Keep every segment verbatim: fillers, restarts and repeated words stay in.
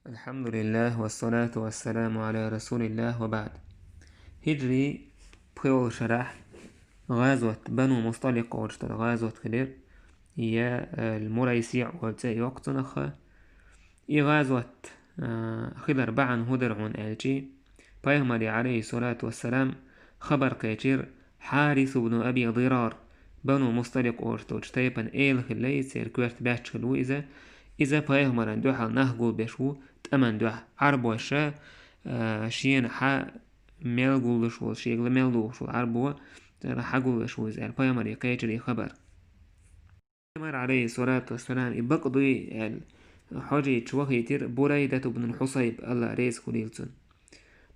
الحمد لله والصلاة والسلام على رسول الله وبعد. Хиджри пхиолу шарахь гӀазот, Бану Мусталикъ олуш долу гӀазот хилира, я, э, Мурайсиъ олу цӀе йоккху цунах. И гӀазот, э, хилар бахьана хӀун дара хьуна аьлчи, Пайхамаре, алейхиссалату вассалам, хабар кхечира Хьарис ибн Аби Дирар, Бану Мусталикъ олуш долчу тайпана эла хилла иза, церан коьрта баьчча хилла ву иза. Иза Пайхамаран дуьхьал нах гулбеш ву, тӀаман дуьхьа. Ӏарбоша, а, шена хьа мел гуллуш волу, шегала мел духуш волу Ӏарбо, цара хьа гуллуш ву иза аьлла, Пайхамаре кхечира и хабар. Пайхамар, алейхиссалату вассалам, и бакъ дуй аьлла, хьожийча вахийтира Бурайдат ибн Хьусайб, Алла реза хуьлийла цунна.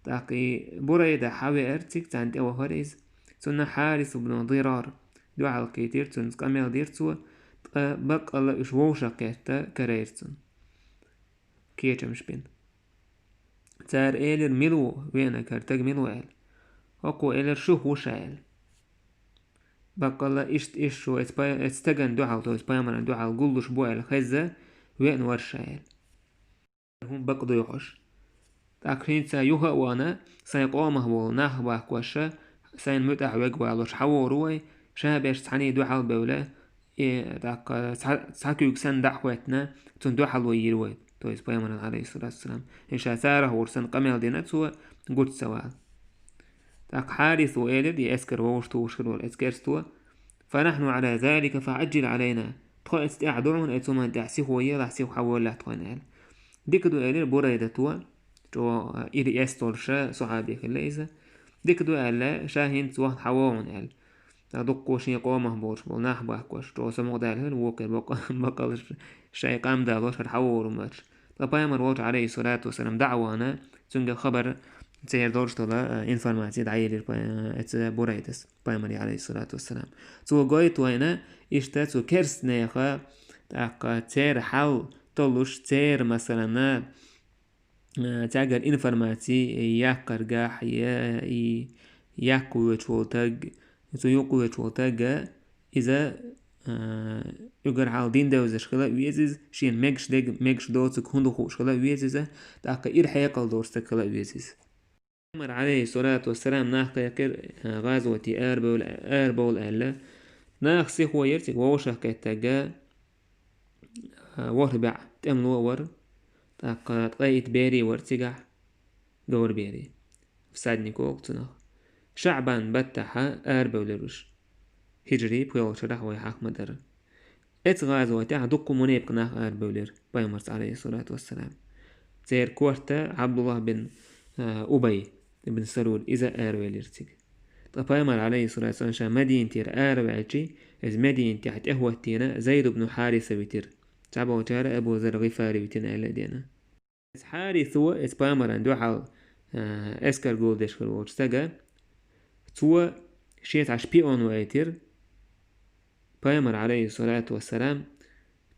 ТӀаккха и Бурайда хьавеара цига, царна тӀе вахара иза. Цунна Хьарис ибн Дирар дуьхьал кхийтира, цуьнца къамел дира цо, ткъа баккъалла уьш вовшах кхетта карайра цунна кечамаш бина. Цара элира: «Мила ву веана кара стаг, мила ву?» аьлла. ХӀокхо элира: «Шух ву ша», аьлла. Баккъалла иштта, иштта шу эца пай-, эца стагана дуьхьал, то есть Пайхамаран дуьхьал гуллуш бу аьлла хезза, веана вара ша аьлла. ХӀун бакъ дуй хьожуш. ТӀаккха хӀинца юха а вахана, сайн къомах волу нах бахкоша, сайн муьтӀахь вега валош хьавогӀур ву вай, ша берш цхьаьний дуьхьал бевлла, и, тӀаккха цхьа, цхьа куьйга санна дӀа а хӀоьттина, цунна дуьхьало йийр вай, то есть Пайхамаран, алейхиссалату вассалам. И ша царах вур санна къамел дина цо, гучу ца вала. ТӀаккха Хьарис ву элира, и эскар вовшах тухуш хир волу эцу керсто: «Фа нахьну Ӏала залика, фа Ӏаджил Ӏалайна». Тхо эца тӀехь ду хьуна, эца хӀуманна тӀехь сихо елахь, сихо хьаволлахь тхойна аьлла. Дика ду элира Бурайдато, чӀогӀа ира эс долуша сахьаби хилла иза. Дика ду аьлла, ша хӀинца вахана хьавогӀу хьуна аьлла. Ткъа дуккха шен къомах болуш болу нах бахкош, чӀогӀа самукъадаьлла хир ву, вукхара бакъ-, баккъалла шайн къам далош хӀара хьавогӀур ву моьттуш. Ткъа Пайхамар волчу, алейхиссалату вассалам, дӀа а вахана, цуьнга хабар, церан долуш долу, а, информация дӀаелира пай-, а, эца Бурайдас, Пайхамаре, алейхиссалату вассалам. Цо гойту вайна, иштта цу керстанеха, тӀаккха церан хьал толлуш, церан, масалана, а, цаьргара информация яккхаргахь, я и яккха воьдуш волу таг, цу юкъа воьдуш волу таг, иза, а, уьгар хьал дин девзаш хила а веза иза, шена мегаш дег-, мегаш доцург хӀун ду хууш хила а веза иза, тӀаккха ира хьекъал долуш стаг хила а веза иза. Пайхамар, алейхиссалату вассалам, нах кхайкхира, а, гӀазоте арабевла-, арабовла аьлла. Нах сихо яра цига вовшах кхеттарг, а, ворхӀ бӀе тӀемало а вара, тӀаккха ткъе итт бере вара цигахь, говрберий, всадник олу цунах. ШаӀбан баттахьа арабевлира уьш. Хиджри пхоьалгӀачу шарахь вай хьахма дара. Эцу гӀазотехь дуккха мунепакъ нах арабевлира Пайхамарца, алейхиссалату вассалам. Церан корта Абдуллах бин, а, Убай ибн Салул, иза аравелира цига. Ткъа Пайхамар, алейхиссалату вассалам, ша Мадинатера араваьлчи, иза Мадинатехь тӀехӀоттийна Зайд ибн Хьариса витира. Цхьаболчара Абу Зар Гъифари витина аьлла а деана. Иза Хьарисо, иза Пайхамаран дуьхьал, а, эскар гулдеш хир волчу стага, цо шен цхьа шпион вайтира. Пайхамар, алейхиссалату вассалам,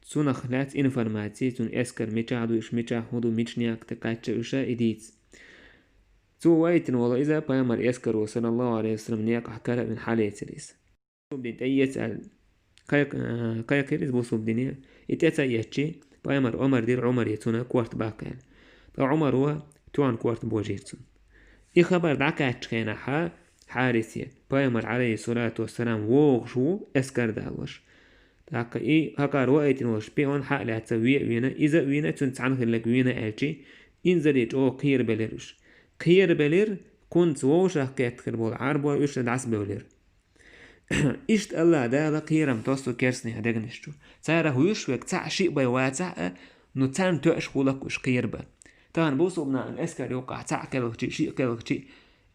цунах лаьцна информация, цуьнан эскар мичахь ду, уьш мичахь хӀун ду, мича некъа тӀе кхаьчна уьш, и дийца. Цо вайтина волу иза Пайхамар эскаро, саллаллаху алейхи ва саллям, некъахь кара а вина хьалецира иза. Бусулба дин тӀеэца аьлла кхайк-, а, кхайкхира иза бусулба дине. И тӀе ца эцчи, Пайхамар омар дира Ӏумаре цунна корта баккха аьлла. Ткъа Ӏумаро тоьхна корта божийра цунна. И хабар дӀакхаьччу хенахьа Хьарисе, Пайхамар, алейхиссалату вассалам, вогӀуш ву эскар далош. ТӀаккха и хӀокхара вайтина волу шпион хьа а лаьцна ве а вийна, иза а вийна, цуьнца цхьаьна хилларг вийна аьлчи, инзаре чӀогӀа кхерабелира уьш. Кхерабелира, кхунца вовшах кхетта хир болу Ӏарбой уьш дӀасабевлира. Иштта Аллах Дала кхерам тоссу керстанех дегнаш чу. Царах вуьш верг цхьаъ шиъ бен вацахь а, ну царна тоьаш хӀуллакх уьш кхерабан. Тахана бусулба нахана эскар юккъахь цхьаъ кхелхчи, шиъ кхелхчи,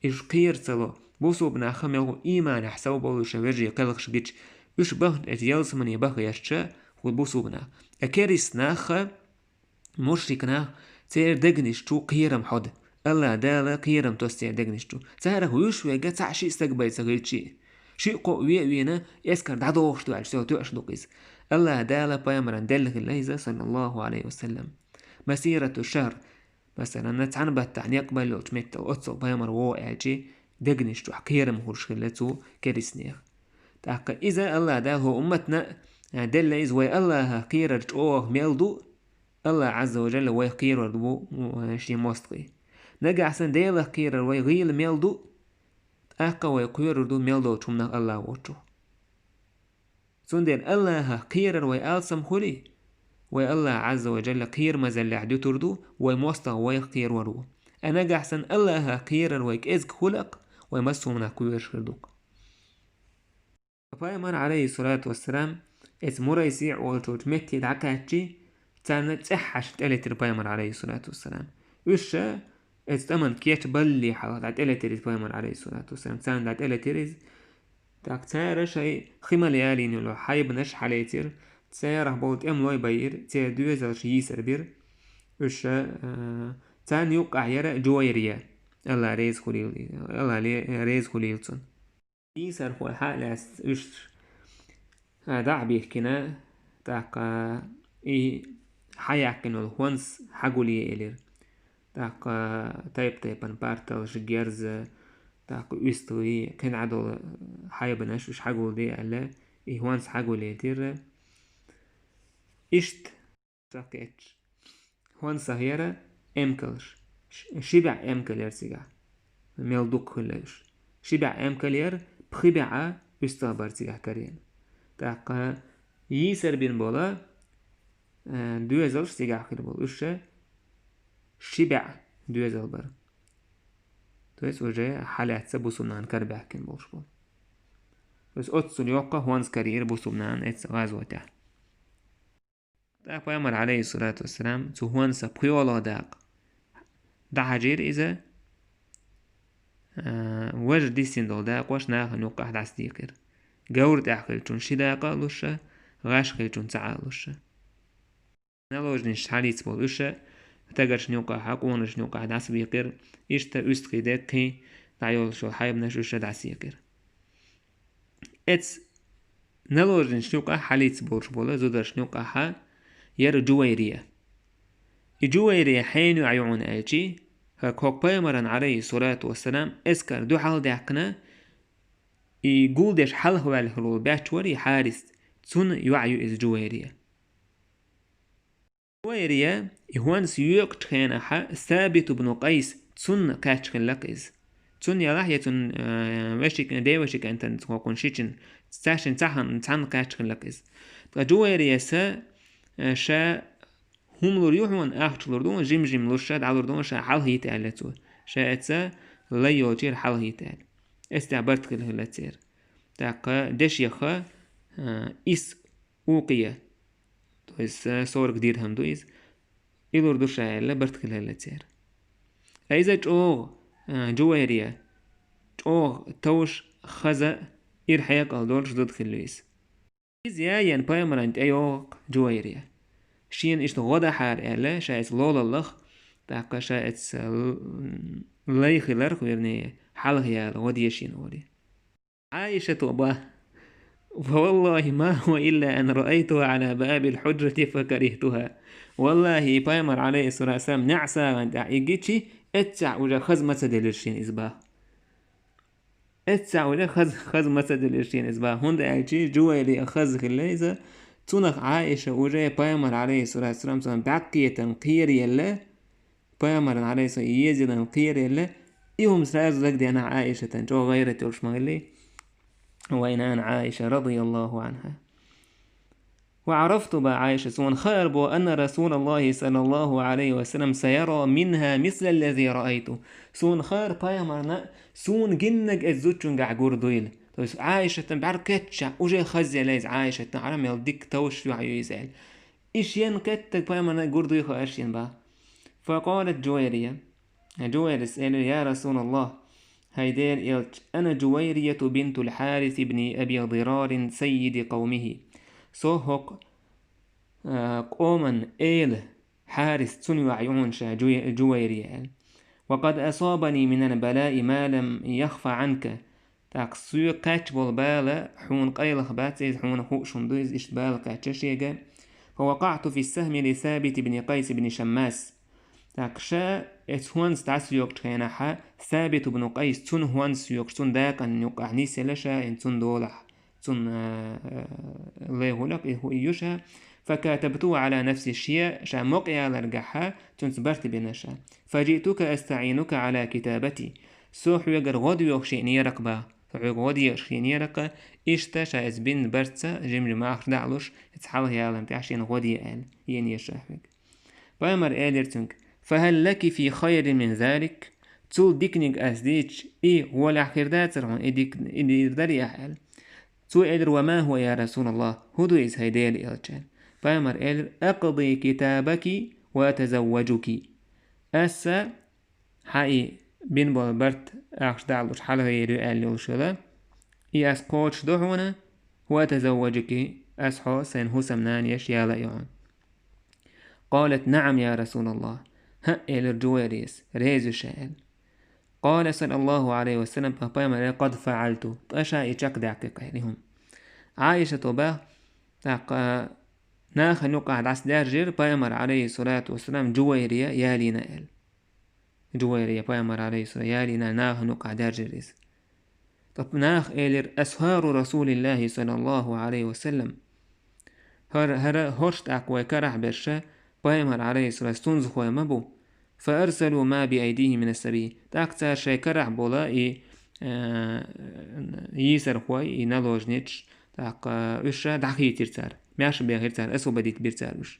уьш кхера ца ло. Бусулба нахха мел ву ийманехь сов болу шайн вежарий кхелхаш гича, уьш бахна эца ялсамане баха ешча, хӀу бусулба нах. Э, керист нахха, мушрик нах, церан дегнаш чу кхерам хьода. Аллах Дала кхерам тосу церан дегнаш чу. Царах вуьш верг цхьаъ шиъ стаг бен ца хилчи, шиъ кхоъ ве а вийна, эскар дӀадохуш ду аьлча, цо тоьаш ду-кх иза. Аллах Дала Пайхамаран делла хилла иза, саллаллаху алейхи ва саллям. Масирату шахр, масалан, цхьана баттахь некъ бан йолчу меттехь оццул Пайхамар вогӀу аьлчи, дегнаш чохь кхерам хуьлуш хилла цу керистанех. ТӀаккха иза Аллах Дала хӀо умматна а, э, делла иза вай Аллахах кхерар чӀогӀа мел ду, Аллах Ӏазза ва Жалла вайх кхеравар ду, э, шен мостагӀий. Нагахь санна Делах кхерар вай гӀийла мел ду, тӀаккха вай кхоьрур ду мел долчу хӀуманах Аллах воцчух. Цундела Аллахах кхерар вай алсам хуьлий, вай Аллах Ӏазза ва Жалла кхерамазаллехь дуьтур ду, вай мостагӀа вайх кхеравар ву. Ткъа нагахь санна Аллахах кхерар вай кӀезиг хуьлакх, вай массо а хӀуманах кхоьруш хир ду-кх. Пайхамар, Ӏалайхиссалату вассалам, эца Мурайсиъ олучу метте дӀакхаьччи, царна цӀеххьаш тӀелетира Пайхамар, Ӏалайхиссалату вассалам. Уьш ша эца тӀаман кечбаллале хьалха дӀа тӀелетира иза Пайхамар, Ӏалайхиссалату вассалам. Царна дӀа тӀелетира иза. ТӀаккха цара шай хи мала ялийна йолу хьайбанаш хьалецира, царах болу тӀемалой байира, церан доьзалш йийсар бира. Уьш ша, а, царна юккъехь яра Джувайрия. Алла реза хуьлийла, Алла ле-, реза хуьлийла цунна. Йийсархой хьа а лаьцна уьш, а, дӀа а бихкина, тӀаккха и хьаяьккхина йолу хӀонс хьагулъе элира. ТӀаккха тайп-тайпана парталш, герз, тӀаккха уьстагӀий, кхин дӀа долу хьайбанаш уьш хьагулде аьлла, и хӀонс хьагулъелира. Иштта Ца кхетча. ХӀонсах яра эмкалш. Ш-, ши бӀе эмкал яра цигахь. Мел дукха хилла уьш. Ши бӀе эмкал яра, пхи бӀе уьстагӀ бара цигахь карийна. ТӀаккха йийсар бина болу, э, доьзалш цигахь хир болу. Уьш ша ши бӀе доьзал бара. То есть уже хьалаьцна бусурнан кара баьхкина болуш болу. То есть оццул йоккха хӀонс карийра бусурнан эца гӀазотехь. ТӀаккха Пайхамар, Ӏалайхиссалату вассалам, цу хӀонса пхоьалгӀа дакъа дӀахьажийра иза, а, важа диссина долу дакъош нахана юккъехь дӀасадийкхира. Говра тӀехь хиллачунна ши дакъа а луш ша, гӀаш хиллачунна цхьаъ а луш ша. Наложницаш хьалийца болу уьш ша, стагаршна юккъехь, къонаршна юккъехь дӀасабийкхира, иштта уьстагӀий, деккхий дӀайолуш йолу хьайбанаш уьш ша дӀасаекхира. Эца наложницаш юкъахь хьалийца болуш болу зударшна юкъахь яра Джувайрия. И Джувайрия хьенан йоӀ ю хьуна аьлчи, хӀокху Пайхамаран, Ӏалайхиссалату вассалам, эскар дуьхьал даьккхина, и гулдеш хьалха ваьлла хир волу баьчча вара и Хьарис, цунна йоӀ ю иза Джувайрия. Джувайрия, и хӀонс йоькъучу хенахьа Сабит ибн Къайс, цунна кхаьчна хилла-кх иза. Цунна ялахь я цунна, э, вешик-, девашик аьнтан хӀокхунна шичина, цаьшшинна цхьаьна, цхьаьна кхаьчна хилла-кх иза. Ткъа Джувайрияс, э, ша хӀума лур ю хьуна, ахча лур ду хьуна, жим-жим луш ша, дӀалур ду хьуна, ша хьалхайита аьлла цо. Ша эца лай йолчера хьалхайита аьлла. Эццехь барт хилла хилла церан. ТӀаккха дешеха, э, ис укъия. То есть, э, сорок дирхам ду иза. И лур ду ша аьлла, барт хилла хилла церан. Ткъа иза чӀогӀа, э, Джувайрия, чӀогӀа товш, хаза, ира хьекъал долуш зуда хилла иза. Иза яйен Пайхамаран тӀейогӀу-кх Джувайрия. Шена иштта гӀо дахьара аьлла, ша эца лолаллах, тӀаккха ша эца л-, лай хиларх, вернее, хьалха яла гӀо де шена олий. Ӏайшата бах: «فوالله ما هو إلا أن رأيتها على باب الحجرة فكرهتها». Валлахи, и Пайхамар, Ӏалайхиссалату вассалам, неӀсагӀан тӀехь и гичи, эццехь уже хаза ма ца делира шена иза бах. Эццехь уже хаза, хаза ма ца делира шена иза бах. ХӀунда аьлчи Джувайрия хаза хилла иза, цунах Ӏайша уже Пайхамар, Ӏалайхиссалату вассалам, цунах бӀаьхкетан кхераелла, Пайхамарна, Ӏалайхиссалам, езадан кхераелла, и хӀума сразу дагадеана Ӏайшатан, чӀогӀа гӀайрат йолуш ма хиллий вай нана Ӏайша, радияллаху Ӏанха. «وعرفت», бах Ӏайша, суна хаьара боху, «أن رسول الله صلى الله عليه وسلم سيرى منها مثل الذي رأيت». Суна хаьара Пайхамарна суна гиннарг эцу зудчуьнгахь гур дуйла. То есть Ӏайшатан бӀаьрг кечча, уже хазъелла иза Ӏайшатан, хьара мел дика товш йоӀ ю иза аьлла. И шен кеттарг Пайхамарна гур дуй хаьара шена бах. «فقالت جويرية», Джувайрис элира: «يا رسول الله», хӀай Делан элча, «أنا جويرية بنت الحارث بن أبي ضرار سيد قومه». Со хӀокху, а, къоман эла Хьарис, цуьнан йоӀ ю хьуна ша Джу-, Джувайрия аьлла. «وقد أصابني من البلاء ما لم يخف عنك». ТӀаккха соьга кхаьчна болу бала хьуна къайлаха бац иза, хьуна хууш хӀума ду иза, иштта бала кхаьчна шега. «فوقعت في السهم لثابت بن قيس بن شماس». ТӀаккха ша эцу хӀонца дӀасайоккхучу хенахьа Сабит ибн Къайс, цунна хӀонца йоккхуш, цунна дакъанна юккъехь нисъелла ша, ин цунна долахь, цунна, а, а, лай хӀуллакх и хӀу-, и ю ша. فكاتبته على نفسي, шен ша мукъаяларгахьа цунца барт бина ша. فجئتك أستعينك على كتابتي. Со хьоьгара гӀо доьхуш еанера-кх бах. Со хьоьга гӀо доьхуш еанера-кх, иштта ша иза бина барт жим-жима ахча дӀа а луш, иза хьалха яларна тӀехь шена гӀо де аьлла, еанера ша хьоьга. Пайхамара элира цуьнга: فهل لك في خير من ذلك؟ Цул диканиг ас дича, и гӀолехь хир дацара хьуна, и дик-, и дийр дарий ахь аьлла. Цо элира: وما هو يا رسول الله؟ ХӀун ду иза, хӀай Делан элча? Пайхамара элира: أقضي كتابك وأتزوجك. Аса хьан и бина болу барт ахча дӀа а луш хьалха йийр ю аьлла йолуш йола, и ас кхочуш ду хьуна, وأتزوجك, ас хьо сайн хӀусамнана еш яла а ю хьуна. قالت: نعم يا رسول الله. ХӀаъ, элира Джувайрияс, реза ю ша аьлла. قال صلى الله عليه وسلم, тӀаккха пайхамара элира: قد فعلت, ткъа ша и чекхдаьккхи-кх аьлла и хӀума. Ӏайшата бах, тӀаккха нахана юкъахь дӀасадаьржира пайхамар, عليه الصلاة والسلام, Джувайрия ялийна аьлла. Джувайрия пайхамар, عليه الصلاة, ялийна нахана юкъахь даьржира иза. ТӀаккха наха элира: أصهار رسول الله صلى الله عليه وسلم. ХӀара, хӀара хӀорш тӀаккха вай карахь берш пайхамар, عليه الصلاة, цунзахой ма бу. فأرسلوا ما بأيديهم من الصبي. ТӀаккха цара шайн карахь болу и, а, йийсархой, и наложницаш, тӀаккха уьш дӀахийцира цара, маьрша бехира цара, освободить бира цара уьш.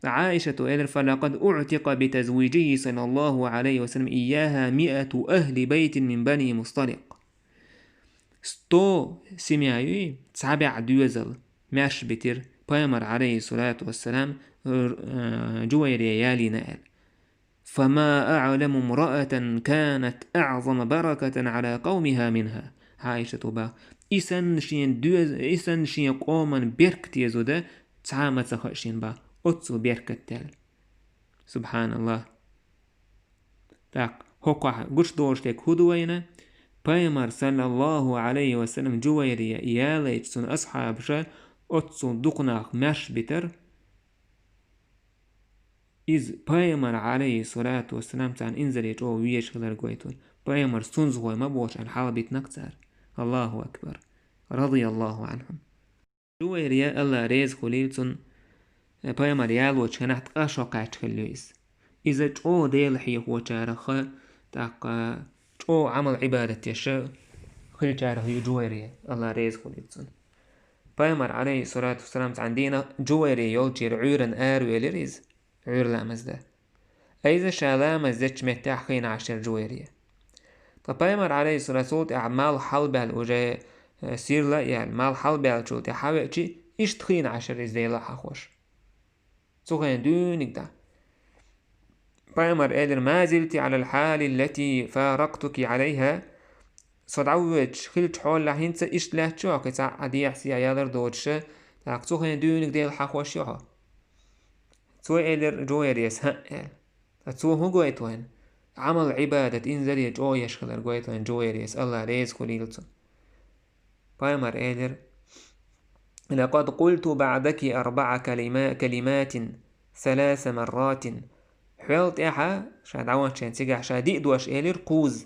Ӏайшата элира: فلقد أعتق بتزويجه صلى الله عليه وسلم إياها مئة أهل بيت من بني مصطلق. Сто семья юй, цхьа бӀе доьзал маьрша битира пайхамар, عليه الصلاة والسلام, р-, а, Джувайрия ялийна аьлла. فما أعلم امرأة كانت أعظم بركة على قومها منها. Ӏайшата бах, и санна шен доьз-, и санна шен къоман беркате зуда цхьа а ма ца хаьа шена бах, оццул беркат даьлла. СубхьаналлахӀ. ТӀаккха хӀокхахь гуш долуш дерг хӀун ду вайна? Пайхамар, саллаллахӀу Ӏалайхи ва саллам, Джувайрия ялийча, цуьнан асхьабаша оццул дукха нах маьрша битар. Иза пайхамар, Ӏалайхи ссалату вассалам, царна инзаре чӀогӀа везаш хилар гойту. Пайхамар цунзахой ма бохуш аьлла хьалабитинарг цара. АллахӀу акбар. РадияллахӀу Ӏанхум. Джувайрия, АллахӀ реза хуьлийла цунна, пайхамар ялочу хенахь ткъа шо кхаьчна хилла ю иза. Иза чӀогӀа Дела хьехочарах, тӀаккха чӀогӀа Ӏамал-Ӏибадат деш хилчарах ю Джувайрия, АллахӀ реза хуьлийла цунна. Пайхамар, Ӏалайхи ссалату вассалам, цхьана дийнахь Джувайрия йолчуьра Ӏуьйранна аравелира иза, Ӏуьйра ламаз дан. Иза ша ламаз дечу меттехь хиъна Ӏаш яра Джувайрия. Ткъа пайхамар, Ӏалайхи ссалату, цул тӀаьхьа малх хьалабаьлла уже, э, сирла а яьлла, малх хьалабаьллачул тӀаьхьа хьавеача, иштта хиъна Ӏаш яра иза, Делах хьахош. Цу хенахь дуьйна дӀа. Пайхамар элира: «ما زلت على الحال التي فارقتك عليها». Со дӀавоьдуш хиллачу хьолехь хӀинца иштта лаьтташ ю хьо, кхин цхьа а дехьа-сехьа ялар доцуш, тӀаккха цу хенахь дуьйна Делах хьахош ю хьо? Цо элира Джувайрияс: «ХӀаъ», — аьлла. Ткъа цо хӀун гойту вайна? Ӏамал-Ӏибадат инзаре чӀогӀа еш хилар гойту вайна Джувайрияс, АллахӀ реза хуьлийла цунна. Пайхамар элира: «لقد قلت بعدك أربع كلما-، كلمات ثلاث مرات». Хьол тӀаьхьа, ша дӀаваханчу хенахь цигахь ша диъ дош элира кхузза: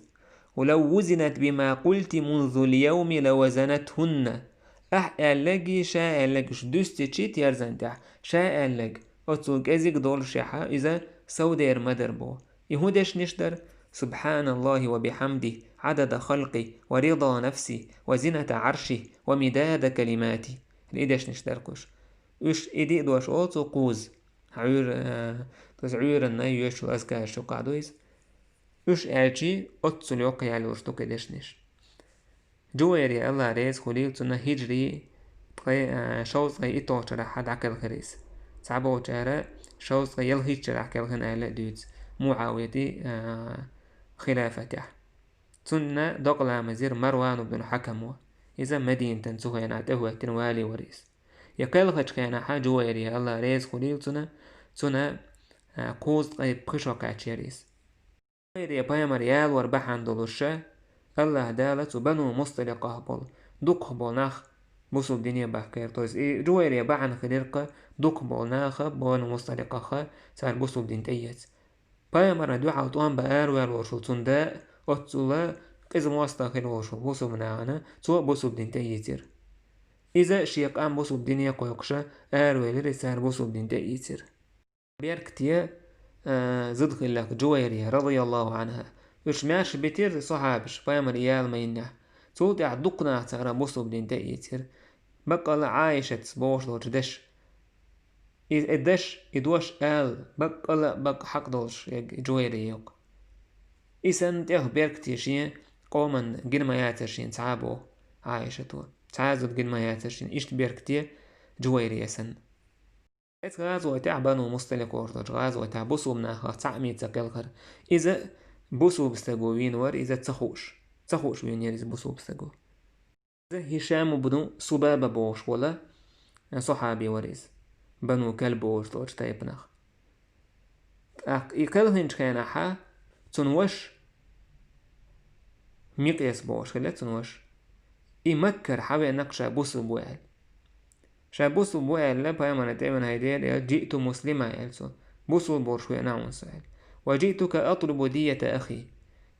«ولو وزنت بما قلت منذ اليوم لوزنتهن». Ахь аьлларгий, ша аьлларгий уьш дуьстича терзан тӀехь, ша аьлларг оццул кӀезиг доллушехь, иза совдер ма дара боху. И хӀун дешнаш дара? «سبحان الله وبحمده عدد خلقه ورضا نفسه وزنة عرشه ومداد كلماته». И дешнаш дара-кх уьш. Уьш и диъ дош олу цо кхузза. Ӏуьйра-, э, иза Ӏуьйранна йоьшучу азкараш юкъахь ду иза. Уьш аьлча, оццул йоккха яьлла йолуш ду-кх и дешнаш. Джувайрия, АллахӀ реза хуьлийла цунна, хӀиджри ткъе, а, шовзткъе итталгӀачу шарахь дӀакхелхира иза. Цхьаболчара шовзткъе ялхитта шарахь кхелхина аьлла а дуьйцу, МуӀавияти, а, хилафатехь. Цунна докъа ламаз дира Марван ибн Хьакамо. Иза Мадинатан цу хенахь тӀехӀоьттина вали вара иза. И кхелхачу хенахь Джувайрия, АллахӀ реза хуьлийла цунна, цунна, а, кхузткъе пхи шо кхаьчна яра иза. Джувайрия пайхамар ялор бахьана долуш, АллахӀ Дала цу Бану Мусталикъах болу, дукхах болу нах бусулба дине бахкийра. То есть и Джувайрия бахьана хилира-кх дукхах болу наха, Бану Мусталикъах, цара бусулба дин тӀеэца. Пайхамарна дуьхьал тӀом бан араваьлла волуш волу цунна да, оццула къиза мостагӀа хилла волуш волу бусулба нахана цо а бусулба дин тӀеийцира. Иза шен къам бусулба дине кхойкхуш аравелира, цара бусулба дин тӀеийцира. Беркате, а, зуда хилларг Джувайрия, радияллаху анха. Уьш маьрша битира сахьабаш, пайхамар яла ма йиннехь. Цул тӀаьхьа дукха нах цара бусулба дин тӀеийцира. Баккъала Ӏайшатас бохуш долчу дешан. И, и даш, и дош ала, баккъала а баккъа хьакъ долуш ерг Джувайрия ю-кх. И санна тӀех беркате шен къоман гина ма яцара шена цхьа а боху Ӏайшато. Цхьа а зуда гина ма яцара шена, иштта беркате Джувайрия санна. Эцу гӀазотехь, Бану Мусталикъ олуш долчу гӀазотехь бусулба нахах цхьаъ мица кхелхара. Иза бусулба стаго вийна вара, иза ца хууш. Ца хууш вийна яра иза бусулба стаго. Иза Хишам ибн Субаба бохуш волу сахьаби вара иза, Бану Калб олуш долчу тайпанах. ТӀаккха и кхелхинчу хенахьа цуьнан ваша, Микъяс бохуш хилла цуьнан ваша, и Маккара хьавеана-кх ша бусулба ву аьлла. Ша бусулба ву аьлла, пайхамарна тӀе а веана, хӀай Делан элча, «جئت مسلما», аьлла цо, бусулба волуш веана хьуна со аьлла. «وجئتك أطلب دية أخي».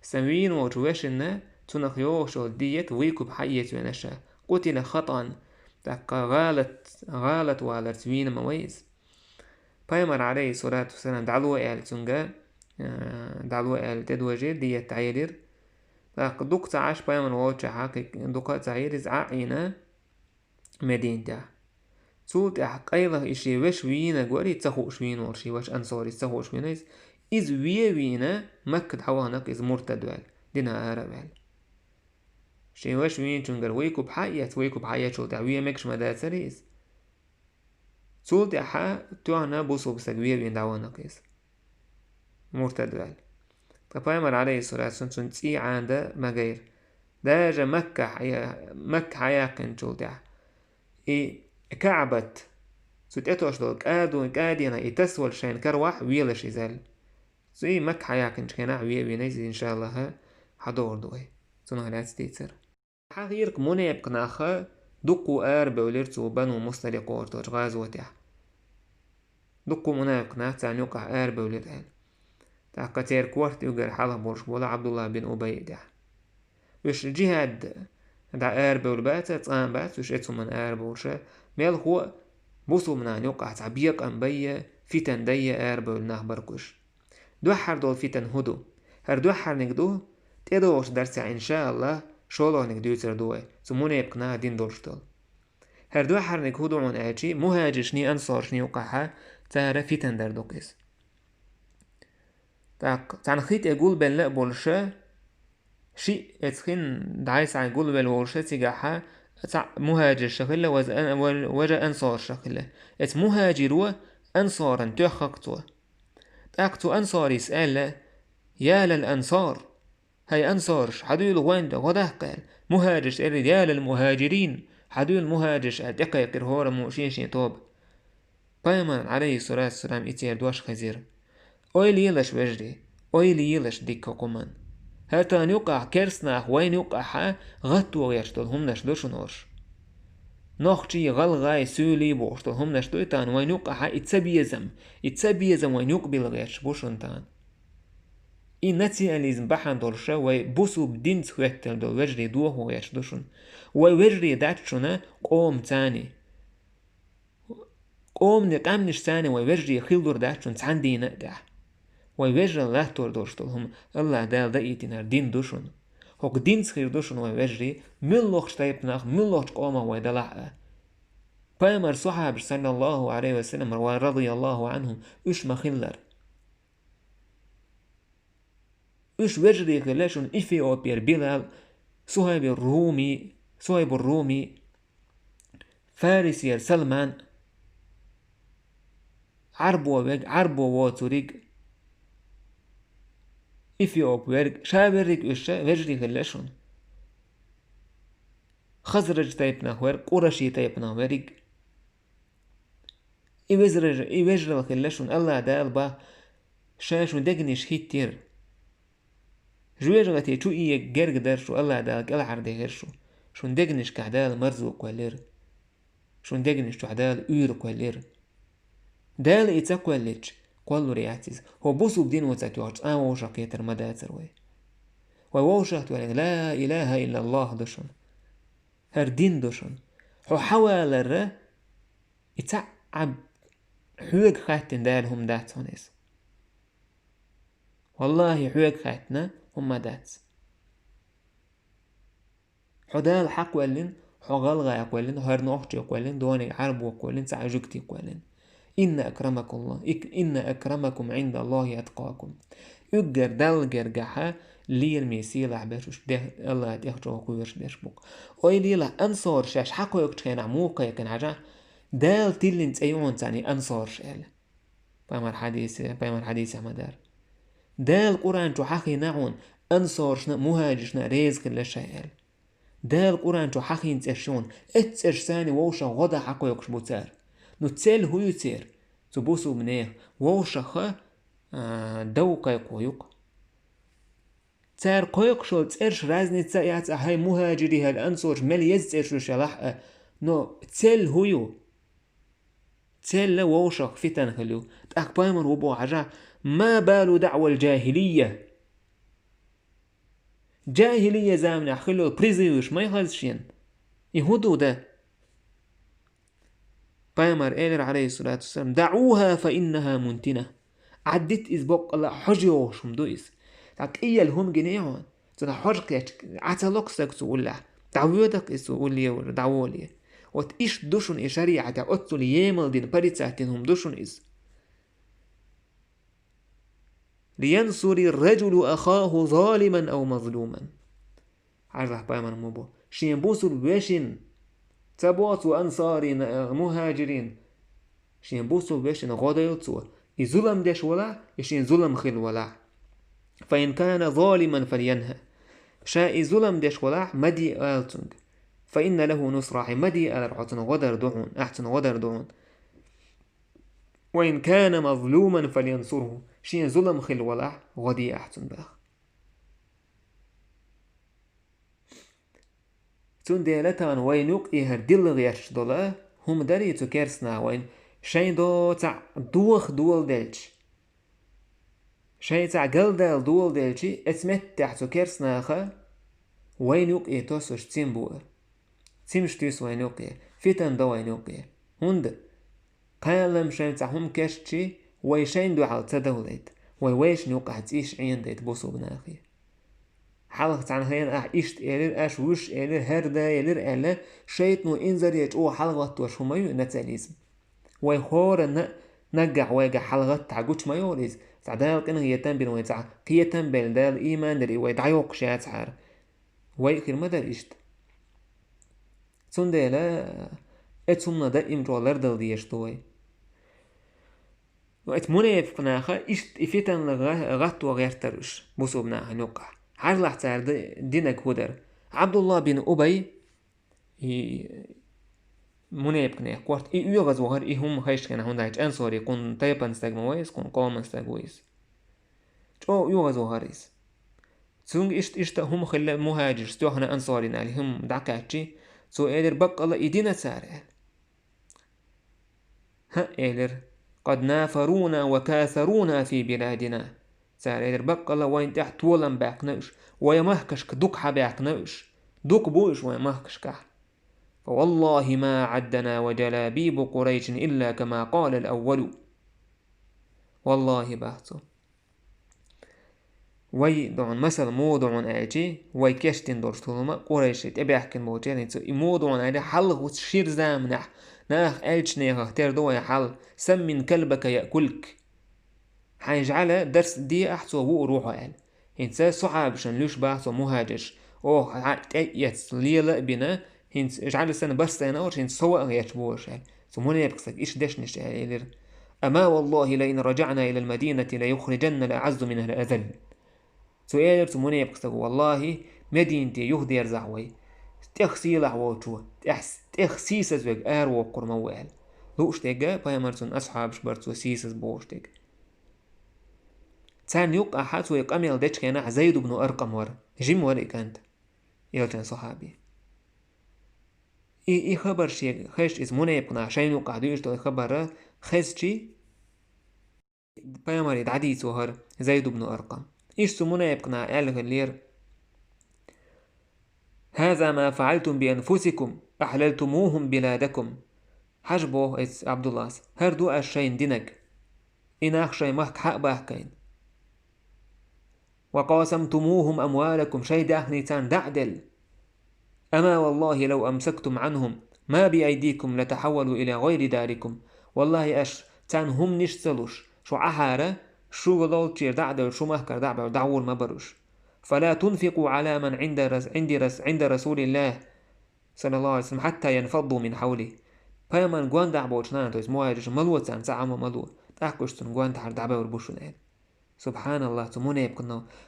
Сан вийна волчу вешина, цунах йогӀуш йолу дият, вуйкуп хьаэца веана ша. «قتل خطأ», тӀаккха гӀалат, гӀалат валарца вийна ма вай иза. Пайхамар, алейхиссалату вассалам, дӀало аьлла цуьнга, а, дӀало аьлла тӀедожийра, дият дӀаелира. ТӀаккха дукха ца Ӏаш, пайхамар волчохь кхин дукха а ца Ӏийра, иза Ӏа а Ӏийна, Мединатехь. Цул тӀаьхьа къайлаха и шен вешан вийнарг вара, и ца хууш вийна волу шен ваша ансарис ца хууш вийна иза. Иза вен а вийна, Макка дӀавахана-кх иза муртад ваьлла, динах ара а ваьлла. Шен ваша вийначуьнгара вуйкуп хьаэца, вуйкуп хьаэцчул тӀаьхьа вен мегаш ма дацара иза. Цул тӀаьхьа тоьхна бусулба стаг вен а вийна дӀавахана-кх иза. Муртад ваьлла. Ткъа пайхамар, алейхиссалату вассалам, цуьнан цӀий Ӏанадан ма гайра. Даже Макка хьая-, Макка хьаяьккхинчул тӀаьхьа. И КаӀбат, цу тӀетош долу кӀадо-, кӀадина и тасавала шайна каравахь велаш иза аьлла. Цу и Макка хьаяьккхинчу хенахь вен а вийна иза, иншаллахӀ, хьадогӀур ду вай. Цунах лаьцна дийцар. Хьахийра-кх мунепакъ нах, дуккха а арабевлира цу Бану Мусталикъ олуш долчу гӀазотехь. Дуккха а мунепакъ нах царна юкъахь арабевлира аьлла. ТӀаккха церан корта уьгар хьалха болуш болу Ӏабдулла бин Убай а тӀехь. Уьш джихӀад дӀа арабевлла баца, цкъа а бац, уьш эцу хӀуманна арабовлуша, мелхо а бусулба нахана юкъахь цхьа бекъам байя, фитан дайя арабевлла нах бара-кх уьш. Дуьххьара долу фитан хӀун ду? ХӀара дуьххьарниг ду, тӀедогӀучу дарсехь, иншааллахӀ, шолгӀаниг дуьйцур ду вай, цу мунепакъ наха дина долуш долу. ХӀара дуьххьарниг хӀун ду хьуна аьлчи, мухӀажиршний, ансаршний юкъахьа цара фитан дар ду-кх иза. ТӀаккха цхьана хи тӀе гулбелла а болуша, шиъ эцу хин дӀай-схьай гулбелла волуша цигахьа цхьаъ мухӀажирша хилла, важа ан-, ва-, важа ансарша хилла. Эцу мухӀажиро ансаран тоьххак цо. ТӀаккха цу ансарис аьлла: «Я лал ансар! ХӀай ансарш, хьадуьйла вайна тӀе, гӀо даккха», — аьлла. МухӀажирш элира: «Я лал мухӀажирин! Хьадуьйла мухӀажирш», — аьлла, тӀекхайкхира хӀораммо шен-шен тоба. Пайхамаран, алейхиссалату вассалам, и церан дош хезира. Ойла елаш, вежарий, ойла елаш дика хӀокхуман. ХӀара тахана юкъахь керстанах вайна юкъахьа гӀатто гӀерташ долу хӀуманаш ду шуна хӀорш. Нохчий, гӀалгӀай, суьйлий бохуш долу хӀуманаш ду и тахана вайна юкъахьа, и цабезам, и цабезам вайна юкъабилла гӀерташ бу шуна тахана. И национализм бахьана долуша вай бусулба динца хӀоьттина долу вежарий дохо гӀерташ ду шуна. Вай вежарий дац шуна къоман царний. Къоман къаьмнаш царний вай вежарий хилалур дац шуна цхьана дийна а тӀехь. Вай вежаралла латтор долуш долу хӀума АллахӀ Дала даийтинарг дин ду шуна. ХӀокху динца хир ду шуна вай вежарий, муьлххачу тайпанах, муьлххачу къомах вай далахь а. Пайхамар сахьабаш, саллаллаху алейхи ва саллям, ва радияллаху анхум, уьш ма хиллара. Уьш вежарий хилла шуна Эфиопера Билал, Сухайбур Руми, Сухайбур Руми, Фарисера Салман, Ӏарбо верг, Ӏарбо воцург, Эфиоп верг, ша верриг уьш ша вежарий хилла шуна. Хазраж тайпанах верг, Къураши тайпанах верг. И вежарий, и вежаралла хилла шуна, АллахӀ Дала бах, ша шун дегнаш хӀиттира. ЖожагӀате чу ийга герга дара шу, АллахӀ Дала кӀелхьардехира шу. Шун дегнашкахь Дала марзо кхоьллира. Шун дегнаш чохь Дала уьйр кхоьллира. Дала и ца кхоьллича, кхоллур яц иза. ХӀо бусулба дино ца тоьхча, цкъа вовшахкхетар ма дацара вай. Вай вовшахтоьхнарг ла илаха иллаллахӀ ду шуна. ХӀара дин ду шуна. Хьо хьаваларра, и цхьаъ хьоьга хаьттина Дала хӀума дац хьуна иза. Валлахьи, хьоьга хаьттина хӀума дац. Хьо Дала хьакхоьллина, хьо гӀалгӀай кхоьллина, хьо нохчий кхоьллина, дониг Ӏарбо кхоьллина, цхьа жугтий кхоьллина. «Инна акрамакулла-, ик-, инна акрамакум Ӏиндаллахьи аткъакум». Уггар Далла гергахьа лераме сийлахь берш уж, де-, Аллахьа тӀехь чӀогӀа кхоьруш берш бу-кх. Ойла елахь, ансараш шаьш хьакхойкхучу хенахь муха кхайкхина хьажахь, Дала тиллина цӀе ю хьуна царна и ансараш аьлла. Пайхамар хьадисе, пайхамар хьадисехь ма-дарра. Дала Къуръан чу хьахийна хьуна, ансаршна а, мухӀажиршна а реза хила ша аьлла. Дала Къуръан чу хьахийна цӀерш ю хьуна, эццӀерш санна вовшах гӀо дан хьакхойкхуш бу цара. Ну, цел хӀун ю церан? Цу бусулба нехан вовшаха, а, дов кхайкхо ю-кх. Цара кхойкхуш йолу цӀераш разница а яц, а хӀай мухӀажирий, хӀай ансараш мел еза цӀераш ю шелахь а, но цел хӀун ю? Цел вовшах фитан хила ю. ТӀаккха пайхамар хӀун боху хьажахь: «Ма балу даъвал джахилийя». Джахилийя заманахь хила йолу призываш ма хеза шена? И хӀун ду дан? Пайхамар элира, Ӏалайхиссалату вассалам: «ДаӀуха, фа иннаха мунтина». Ӏаддита иза, боккъала а хьожа йогӀуш хӀума ду иза. Цхьа кӀиъелла хӀума гиний хьуна, цунах хьожа кхетча, Ӏа ца ло-кх стаг цу уллехь, дӀавоьду-кх иза цу улле вара, дӀаволе. Вот иштта ду шуна и шариӀатехь, оццул емал дина, порицать дина хӀума ду шуна иза. «Лиянсури ар-раджулу ахаху залиман ав мазлуман». Хьажалахь, пайхамар ма бу. Шен бусулба вешин, ца боху цо ансарина, э, мухӀажирин, шен бусулба вешин гӀо дойла цо, и зулам деш валахь, и шен зулам хилла валахь. «Фа ин кана залиман фалянхӀа». Ша и зулам деш валахь, ма де ала цуьнга. «Фа инна лаху нусра», хьайн ма де алар хьо, цунна гӀо дар ду хьуна, ахь цунна гӀо дар ду хьуна. «Ва ин кана мазлуман фалянсурху». Шен зулам хилла валахь, гӀо де ахь цунна баха. Цундела тахана вайна юкъа и хӀара дилла гӀерташ долу хӀума дарий цу керстанаха вайна, шайн доцахь доха доладелча, шайцахь галдала доладелча, эцу меттехь цу керстанаха вайна юкъа и тосуш цим бу. Цимаш туьйсу вайна юкъе, фитан до вайна юкъе. ХӀунда? Кхалам шайн цхьа хӀума кеччи, вай шайн дуьхьал ца довлайта, вай вайшна юкъахь цӀийш Ӏенадайта бусулба нахе. Хьалха цхьана хенахь иштта элира, аша вуьш элира, хӀара да элира аьлла, шайтано инзаре чӀогӀа хьалагӀаттош хӀума ю национализм. Вай хӀора на-, наггахь вайгахь хьалагӀаттахь гучу ма йолу иза, цхьа Дала къинхетам бина вай, цхьа кхетам белла Дала ийман дира и вай дӀайоккхуш яцахьара. Вай а хир ма дара иштта. Цундела эцу хӀуманах даим чӀогӀа лардала дезаш ду вай. Ну, эцу мунепакъ наха иштта и фитанна гӀа-, гӀатто гӀертара уьш, бусулба нахана юккъахь. Хьажалахь цара ди-, динарг хӀун дара. Ӏабдулла бин Убай, и мунепакъ нехан корта, и оьгӀаз вахара, и хӀума хезчу хенахь, хӀунда аьлча ансори кхунна тайпана стаг ма вай иза, кхунна къоман стаг ву иза. ЧӀогӀа оьгӀаз вахара иза. Цуьнга иштта, иштта хӀума хилла мухӀажирш тоьхна ансорина аьлла хӀума дӀакхаьччи, цо элира: «Баккъалла и дина цара», – аьлла. «ХӀаъ, – элира, – къад нафаруна ва касаруна фи биладина». Цара элира: «Баккъалла вайна тӀехь толам баьккхина уьш, вайн махкашка дукха хьабаьккхина уьш. Дукха бу уьш вайн махкашкахь. Фа валлахи ма Ӏаддана ва джалабибу Къурайшин илла кама къалал аввалу». «Валлахи, – бах цо, – вай, ду хьуна, масала муха ду хьуна аьлчи, вай кечдина долчу толама Къурайши тӀебаьхкина болчеран цо, и муха ду хьуна аьлчи, хьалха шира заманахь наха аьллачу нахах тера ду вайн хьал: „Саммин калбака яъкулк“. Хьайн жӀаьла дарс де ахь, цо вуур ву хьо», – аьлла. ХӀинца сахьабашна луьйш бах цо мухӀажирш: «Оха хьан тӀе а эцна, лела а бина, хӀинца жӀаьла санна барсдайна олуш, хӀинца со ваан гӀерташ бу аша», – аьлла. Цу мунепакъ стага иштта дешнаш аьлла элира: «Ама валлахи, ла ин раджаъна илал мадинати ла юхриджанна ал аъаззу минхал азалл». Цо элира цу мунепакъ стага: «Валлахи, Мединате юхадерзахь вай, тӀех сийлахь волчо, тӀех, тӀех сийсаз верг аравоккхур ма ву», – аьлла. Лууш дерг пайхамар, цуьнан асхьабаш бара цо сийсаз бохуш дерг. Царна юккъахь цо и къамел дечу хенахь Зайд ибн Аркъам вара, жима вара и кӀант, элчан сахьаби. И, и хабар шега хезча, иза мунепакъ наха шайна юккъахь дуьйцуш долу хабар хезчи, пайхамаре дӀадийца вахара Зайд ибн Аркъам. Иштта цу мунепакъ наха аьлла хиллера: «هذا ما فعلتم بأنفسكم، أحللتموهم بلادكم». Хьажа, боху эцу Ӏабдуллас, хӀара ду аш шайна динарг. И нах шайн махка хьа а баьхкина. «وقاسمتموهم أموالكم», шайн даьхни царна дӀа а делла. «أما والله لو أمسكتم عنهم ما بأيديكم لتحولوا إلى غير داركم». Валлахьи, аш царна хӀуманаш а ца луш, шу Ӏахьара, шу волччера дӀа а девлла, шу махкара дӀа а бевлла, дӀагӀур ма бара уьш. «فلا تنفقوا على من عند رس-، عند رس-، عند رسول الله صلى الله عليه وسلم حتى ينفضوا من حوله». Пайхамаран гондахь болчу нахана, то есть мухӀажиршна, ма ло царна цхьа хӀума, ма ло. ТӀаккха уьш цуьнан гондахьара дӀабевр бу шуна, аьлла. СубхьаналлахӀ, цу мунепакъ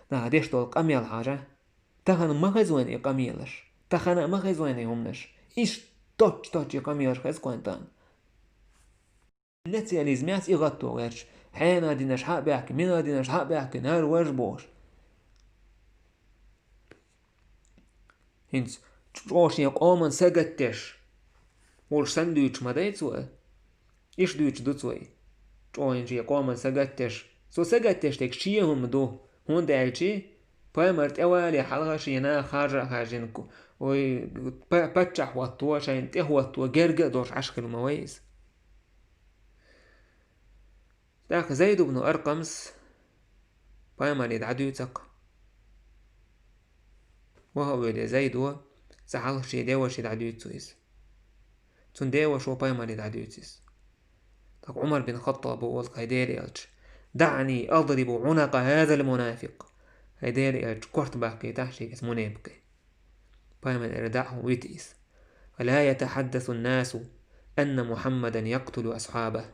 наха деш долу къамел хьажа. Тахана ма хеза вайна и къамелаш. Тахана а ма хеза вайна и хӀуманаш. Иштта точ-точ и къамелаш хеза кхойн тахана. Национализмехь и гӀатто гӀерташ, хьенан динаш хьа а баьхкина, минан динаш хьа а баьхкина, хӀара важа бохуш. ХӀинца чӀогӀа шен къоман сагатдеш волуш санна дуьйцуш ма дай цо? Иштта дуьйцуш ду цо и. ЧӀогӀа шен къоман сагатдеш. Цо сагатдеш дерг шен хӀума ду, хӀунда аьлча пайхамар тӀевале хьалха шен наха харжа а хаьржина, ой, па-, паччахь хӀотто, шайна тӀе хӀотто, герга а долуш Ӏаш хилла ма вай иза. ТӀаккха Зайд ибн Аркъамс пайхамаре дӀадуьйцу-кх. Ваха а веле Зайдо, цхьа хьалха шен деваше дӀадуьйцу иза. Цуьнан девашо пайхамаре дӀадуьйцу иза. ТӀаккха Ӏумар бин Хаттаба олу-кх: «ХӀай Делан элча, دعني أضرب عنق هذا المنافق». ХӀай Делан элча, корта баккхийтахь шега иза мунепакъе. Пайхамар элира: «ДӀа а, вита иза. فلا يتحدث الناس أن محمدا يقتل أصحابه».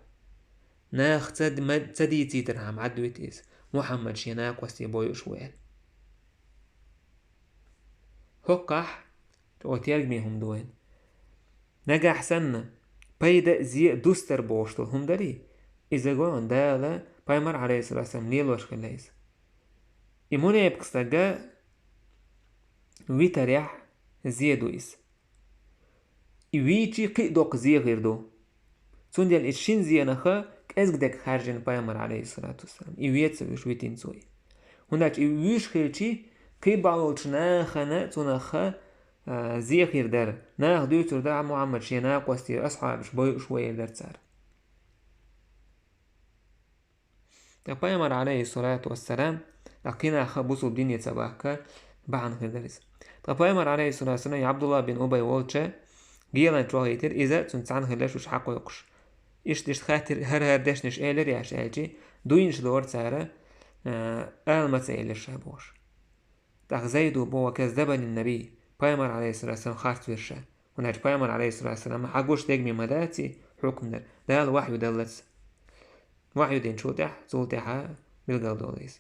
Наха ца д-, ма-, ца дийцийтархьама, Ӏад вита иза, Мухьаммад шен накъостий бойуш ву аьлла. ХӀокхахь, оцу тергаме хӀума ду вайна. Нагахь санна, пайда а, зе а дустар бохуш долу хӀума дарий, иза гой хьуна Дала, пайхамар, Ӏалайхиссалату вассалам, лелош хилла иза. И мунепакъ стага витарехь зе ду иза. И вийчи кхин а доккха зе хир ду. Цундела и шина зенах кӀезиг дерг хаьржина пайхамар, Ӏалайхиссалату вассалам. И ве ца вуьйш витина цо и. ХӀунда аьлча и вуьйш хилчи, кхин бахьа болчу нахана цунах, а, зе хир дара. Наха дуьйцур дара Мухьаммад шен накъостий, асхьабаш бойуш ву эр дара цара. Ткъа пайхамар, Ӏалайхиссалату вассалам, ткъа кхин нах бусулба дине ца бахка бахьана хир дара иза. Ткъа пайхамар, Ӏалайхиссалату вассалам, Ӏабдулла бин Убай волча гелан чохь йитира иза, цуьнца цхьаьна хилла уьш хьакхойкхуш. Иштта-иштта хаьттира, хӀара-хӀара дешнаш элира аш аьлчи, дуйнаш дора цара, а, ала ма ца элира ша бохуш. ТӀаккха Зайдо боху: «وكذبني النبي», пайхамар, Ӏалайхиссалату вассалам, харц вира ша. ХӀунда аьлча пайхамар, Ӏалайхиссалату вассалам, хьагуш дерг ма дац и хьукмдар. Дала вахью деллац. Вахью динчул тӀаьхьа, цул тӀаьхьа билгал долу иза.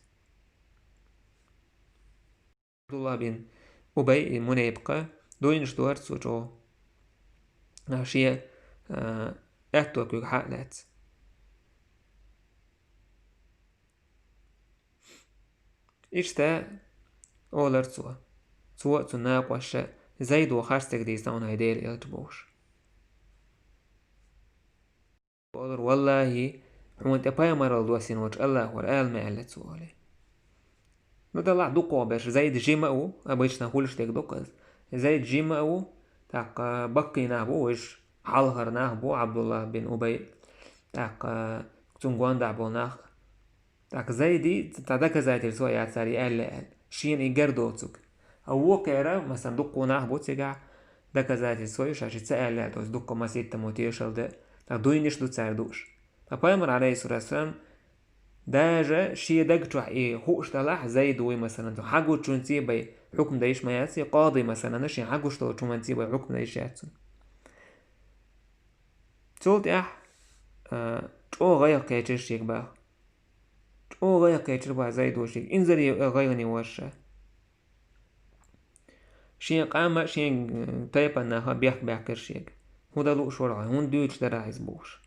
Ӏабдулла бин Убай, и мунепакъа, дуйнаш дора цо чӀогӀа. А, шен, а, аьтто куьг хьа а лаьцна. Иштта олар цо. Цо а, цуьнан накъосташа Зайдо харц дерг дийцина хьуна, хӀай Делан элча, бохуш. Олар: «Валлахьи, хьуна тӀе пайхамаралла доссийна волчу АллахӀора ала ма аьлла цо», олий. Ну, делахь дукхахберш, Зайд жима а ву, обычно хуьлуш дерг ду-кх иза. Зайд жима а ву, тӀаккха баккхий нах бу уьш, хьалхара нах бу, Ӏабдулла бин Убай, тӀаккха цуьнан гондахь болу нах. ТӀаккха Зайди цхьа доказательство яцара и аьлла аьлла, шена и гар доцург. А вукхара, масалан, дуккха нах бу цигахь, доказательство ю, ша шиъ ца аьлла аьлла, то есть дуккха маситтамо тешалла дан, тӀаккха дуйнаш ду цара дууш. Ткъа пайхамар, Ӏалайхиссалату вассалам, даже шен даг чохь и хууш делахь, Зайд вуй, масалан, хьагучунций бен хьукм дан йиш ма яц, и къади, масалан, шен хьагуш долчу хӀуманций бен хьукм дан йиш яц цунна. Цул тӀаьхьа, а, чӀогӀа гӀайгӀа кхечира шега баха. ЧӀогӀа гӀайгӀа кхечира баха Зайдо шега, инзаре гӀайгӀане вара ша. Шен къам а, шен, м, тайпана нах а бехк баьккхира шега. ХӀун дан лууш вара хьо, хӀунда дуьйцуш дара ахь иза бохуш.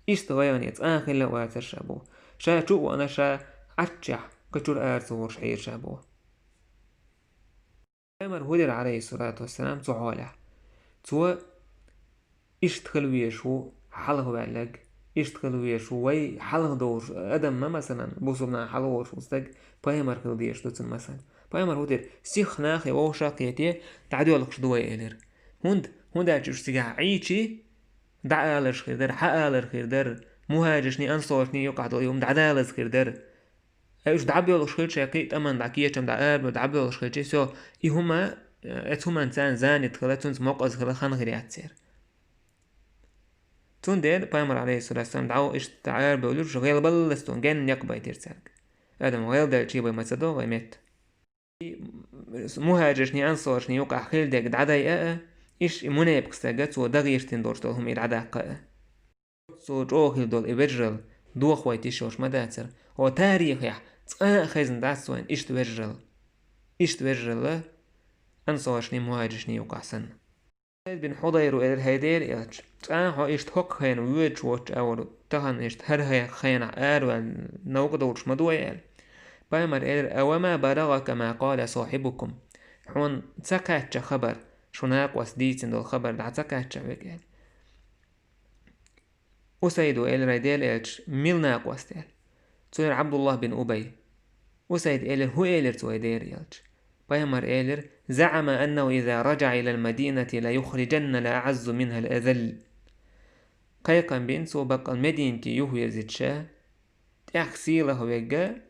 Иштта гӀайгӀане цкъа а хилла а вацара ша боху. Ша чу а вахана, ша Ӏаччехь кхин чуьра ара ца гӀуруш хьийра ша боху. Пайхамар хӀун дира, Ӏалайхиссалату вассалам, цу хьолехь? Цо иштта хила везаш ву хьалха ваьлларг, Иштта хила везаш ву вай хьалха долуш адам ма, масалан, бусулба нах хьалха волуш ву стаг, пайхамар хила дезаш ду цунна, масалан. Пайхамар хӀун дира? Сиха нахе вовшах а кхете, дӀадоьлхуш ду вай, элира. ХӀунда? ХӀунда аьлча уьш цигахь Ӏийчи, дӀааларш хир дара, хьаалар хир дара, мухӀажиршний, ансоршний юкъахь долу хӀума дӀадалаза хир дара. Ткъа уьш дӀабоьлхуш хилча, шайн кхин а тӀаман дӀа кечам дӀа арабо-, дӀабоьлхуш хилча, всё, и хӀума, э, оцу хӀуманца царна занят хила, цуьнца мукъаза хила хан хир яц церан. Цундела пайхамар, алейхиссалату вассалам, дӀа иштта дӀа арабевллера, уьш гӀелбаллалц генна некъ байтира цаьрга. Адам гӀелделчий бай ма ца до вай метта. И мухӀажиршний, ансоршний юкъахь хила дерг дӀадайа а, иштта и мунепакъ стага цо дан гӀиртина долуш долу хӀума и дӀадаккха а. Цо чӀогӀа хила долу и вежаралла дохо вай тиша йолуш ма дацара. Хьо тарихехь цкъа а хезна дац вайна иштта вежаралла. Иштта вежаралла ансоршний, мухӀажиршний юкъахь санна. Усайд бин Хьудайра элира: «ХӀай Делан элча, цкъа а хьо иштта хӀокху хенахь воьдуш воцчу агӀор, тахана иштта хӀара хенахь араваьлла новкъа долуш ма ду вай», — аьлла. Пайхамар элира: «Ава ма балагӀака ма къала сахьибукум?» Хьуна ца кхаьчча хабар, шун накъост дийцина долу хабар дӀа ца кхаьчча хьоьга аьлла. Усайда элира: «ХӀай Делан элча, мила накъост?» — аьлла. Цо элира: «Ӏабдуллах бин Убай». Усайда элира: «ХӀун элира цо, хӀай Делан элча?» Пайхамар элира: «ЗаӀама аннаху иза раджаӀа илал мадинати ла юхриджанна ал аӀаззу минхал азалл». Кхайкхам бина цо баккъал Мединате юхавирзича, тӀех сийлахь верг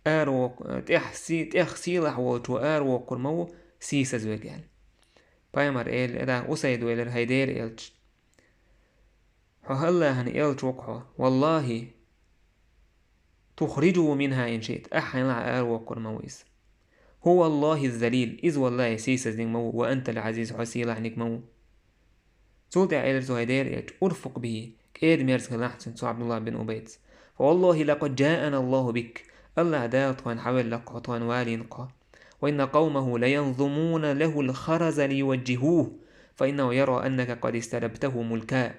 аравокх-, тӀех си-, тӀех сийлахь волчо аравоккхур ма ву, сийсаз верг аьлла. Пайхамар элира, Усайда элира: «ХӀай Делан элча, хьо АллахӀан элча ву-кх хьо, валлахӀи, тухриджуху минха ин шиъта, ахь хьайна лахь аравоккхур ма ву иза. ХӀува АллахӀи залил, иза валлахӀи сийсазниг ма ву, ва антал Ӏазиз, хьо сийлахьниг ма ву». Цул тӀаьхьа элира цо: «ХӀай Делан элча, урфукъ бихӀи, кӀеда-мерза хилахь цуьнца, цу Ӏабдуллах бин Убайца. Фа валлахӀи лакъад джаана АллахӀу бик, АллахӀ Дала тхойна хьавелла-кх хьо, тхойна валийна-кх хьо. Ва инна къавмаху ла янзумуна лахул харза ли юважжихӀухӀ, фа иннаху яра аннака къад исталабтахӀу мулка».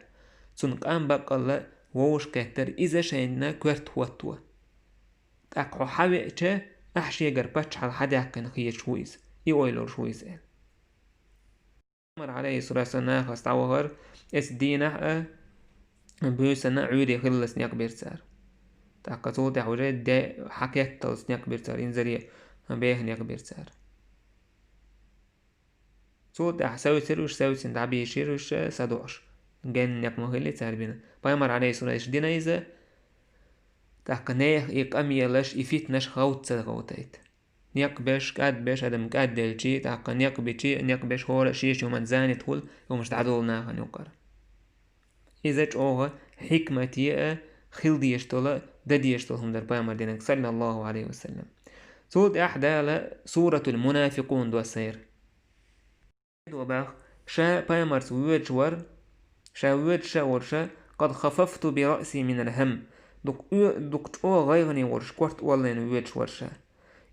Цуьнан къам баккъалла вовшахкхеттара иза шайна коьрта хӀотто. ТӀаккха хьо хьавеача, ахь шегара паччахьалла хьадаьккхина хеташ ву иза, и ойла йолуш ву иза аьлла. Пайхамар, алейхиссалату вассалам, нахаца дӀавахара, эцу дийнахь а, буьйсанна а Ӏуьйре хиллалц некъ бира цара. ТӀаккха цул тӀаьхьа уже де хьакхетталц некъ бира цара, инзаре беха некъ бира цара. Цул тӀаьхьа севцира уьш, севцина дӀабийшира уьш, садоӀуш. Генна некъ ма хилли цара бина. Пайхамар, алейхиссалату вассалам, дина иза, тӀаккха нехан и къамелаш, и фитнаш гӀовтту ца гӀовтайта. Некъ беш, кӀадбеш, адам кӀадделчий, тӀаккха некъ бичий, некъ беш хӀора а шен-шен хӀуманца занят хуьлу, хӀумаш дӀадолу нахана юкъара. Иза чӀогӀа хьикмате а, хила дезаш долу а, дан дезаш долу хӀума дара пайхамар динарг, саллаллаху алейхи ва саллям. Цул тӀаьхьа Дала Суратул Мунафикъун доссайра. Бах, ша пайхамарца воьдуш вара, ша воьдуш а вара ша, къад хафафту би раъси минал хӀам, дукха оь-, дукха чӀогӀа гӀайгӀане вара ша, корта оллайна воьдуш вара ша.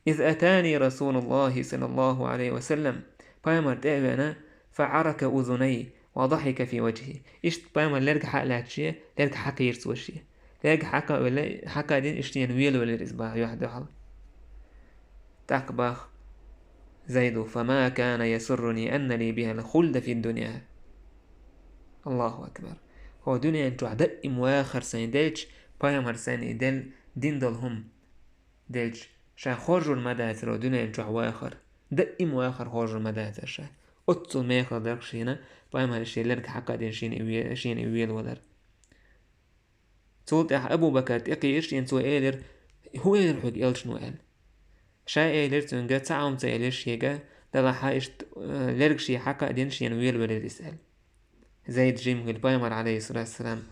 Из атани Расулуллахи саллаллаху алейхи ва саллям, пайхамар тӀе а веана, фа Ӏарака узунай ва дахика фи ваджхи. Иштта пайхамар лерг хьа а лаьцча, лерг хьакхийра цо шен. Лерг хьакха а велла, хьакха а дина, иштта шена велавелира иза бах, юьхь дуьхьал. ТӀаккха бах Зайду: «Фама кана ясурруни анна ли бихал хулда фи дунья». Аллаху акбар. Хьо дуьнен чохь даим вахар сайн делча, пайхамар сайн и дел дин долу хӀума делча, ша хоржур ма дацара дуьнен чохь вахар. Даим вахар хоржур ма дацара ша. Оццул мехала дара шена, пайхамар шен лерг хьакха а дина шена и ве-, шена и велавалар. Цул тӀаьхьа Абу Бакар тӀекхийира шена, цо элира: «ХӀун элира хьоьга элчано?» — аьлла. Ша элира цуьнга, цхьа а хӀума ца элира шега, делахь а иштта, э, лерг шен хьакха а дина, шена велавелира иза аьлла. Зайд жима хилла пайхамар, алейхиссалату вассалам,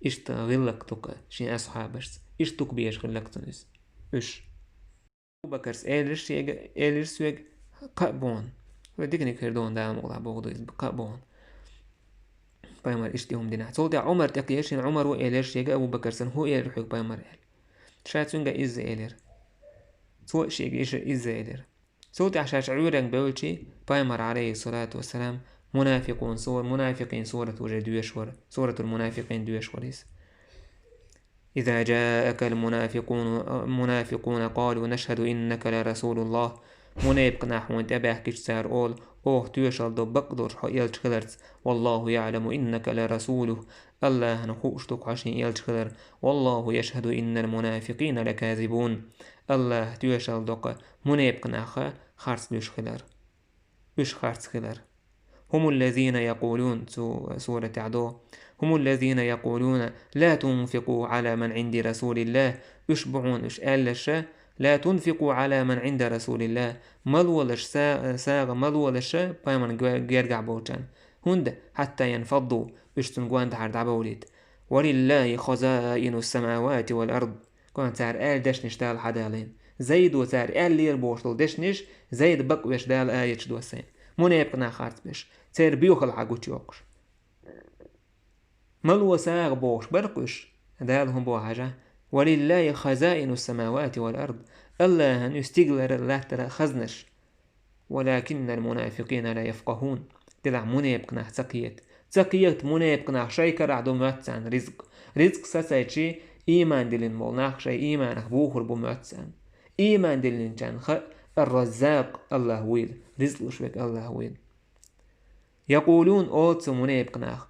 иштта гӀиллакх тука шен асхьабашца, иштта тука безаш хиллакх цунна иза. Уьш. Абу Бакарс элира шега, элира соьга: «Кхаъ бохьан». Вай диканиг хир ду хьуна, Дала мукъалахь, боху ду иза, кхаъ бохьан. Пайхамар иштта и хӀума динахь. Цул тӀаьхьа Ӏумар тӀекхийира шена, Ӏумар ву элира шега, Абу Бакар санна: «ХӀун элира хьоьга пайхамар?» — аьлла. Ша цуьнга изза элира. Цо а шега иша изза элира. Цул тӀаьхьа ша Ӏуьйренга бевлчий, пайхамар, алейхиссалату вассалам, мунафикъун сура, мунафикъин сурат уже доьшуш вара, суратул мунафикъин доьшуш вара иза. «Иза джаакал мунафикъуна, мунафикъуна къалу нашхаду иннака ла расулуллах». Мунепакъ нах хьуна тӀебаьхкича, цара олу: «Оха тоьшалла до бакъдолуш хьо элча хиларца. Валлаху яъламу иннака ла расулух». Аллахьана хууш ду-кх хьо шен элча хилар. والله يشهد إن المنافقين لكاذبون. Аллахь тоьшалла до-кх мунепкъ нах харц луьйш хилар. Уьш харц хилар. هم الذين يقولون, цу суратехь ду. هم الذين يقولون لا تنفقوا على من عند رسول الله. Уьш бу хьуна уьш аьлларш, لا تنفقوا على من عند رسول الله. Ма лолаш са-, сагӀа ма лолаш пайхамарна ге-, гергахь болчарна. ХӀунда? حتى ينفضوا, уьш цунна гондахьара дӀабовлийта. ولله خزائن السماوات والأرض. Кхана цара аьлла дешнаш Дала хьадалийна. Зайдо цара аьллера бохуш долу дешнаш, Зайда бакъвеш Дала аяташ доссийна. Мунепкъ нах харц беш, церан боьхалла хьагучу йоккхуш. Ма ло сагӀа бохуш бара-кх уьш. Дала хӀун боху хьажахь? ولله خزائن السماوات والأرض. Аллахьана ю стигалара а, латтара а хазнаш. ولكن المنافقين لا يفقهون. Делахь мунепкъ нах ца кхета. Ца кхета мунепкъ нах, шайн карахь ду моьтту царна ризкъ. Ризкъ сацийча, ийман диллина болу нах шайн ийманах бухур бу моьтту царна. Ийман диллинчарна хаьа Ар-Раззакъ Аллахь вуйла, ризкъ луш верг Аллахь вуйла. يقولون, олу цу мунепкъ наха: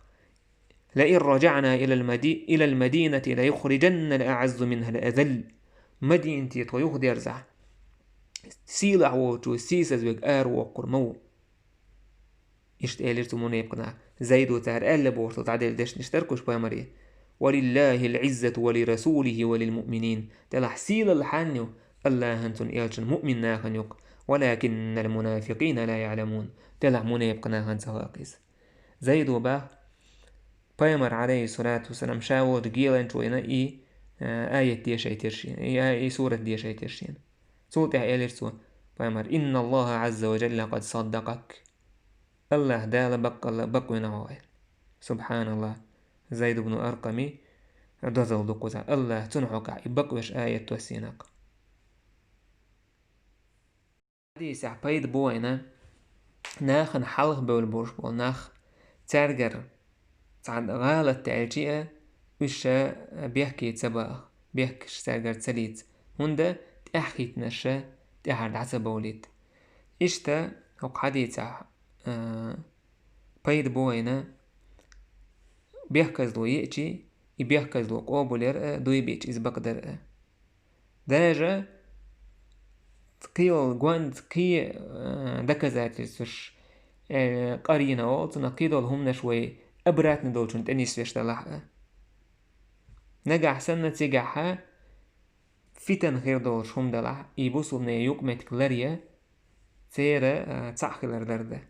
لئن رجعنا إلى المدي-، إلى المدينة ليخرجن الأعز منها الأذل. Мадинате тхо юхадерзахь, сийлахь волчо сийсаз верг аравоккхур ма ву. Иштта элира цу мунепкъ наха. Зайдо цара аьлла бохуш долу дӀаделла дешнаш дара-кх уьш пайхамаре: ولله العزة ولرسوله وللمؤمنين. Делахь сийлалла хьанна ю? Аллахьан, цуьнан элчан, муъмин нахана ю-кх. ولكن المنافقين لا يعلمون. Делахь мунепкъ нахана ца хаьа иза. Зайдо боху, пайхамар, Ӏалайхиссалату вассалам, ша волчу геланчу вайна и, а, аят дешийтира шена, и, а, и сурат дешийтира шена. Цул тӀаьхьа элира цо, пайхамар: إن الله عز وجل قد صدقك. Аллахь Дала баккъалла бакъвина хьо. СубхьаналлахӀ. Зайд ибн Аркъами дозалла ду кхузахь. Аллахь цунна хьокъехь и бакъвеш аят доссийна-кх. Хьадисехь пайда бу вайна, нахана хьалха бевлла болуш болу нах, цаьргара цхьа гӀалат даьлча а, уьш ша бехке ца баха, бехкаш цаьргара ца лаца. ХӀунда? ТӀаьхьахӀиттинарш тӀаьхьара дӀа ца бовлийта. Иштта хӀокху хьадисехь, а, пайда бу вайна, бехказло еъча, и бехказло къобал яр а, дуй биъча иза бакъдар а. Даже кхин йолу гонд, кхин, а, доказательстваш, э, къарина олу цунах, кхин долу хӀуманаш вай обратно долчунна тӀе нисвеш далахь а. Нагахь санна цигахь фитан хир долуш хӀума далахь, и бусулбанийн юкъаметтиг ларъян церан, а, цхьаъ хилар дара дан.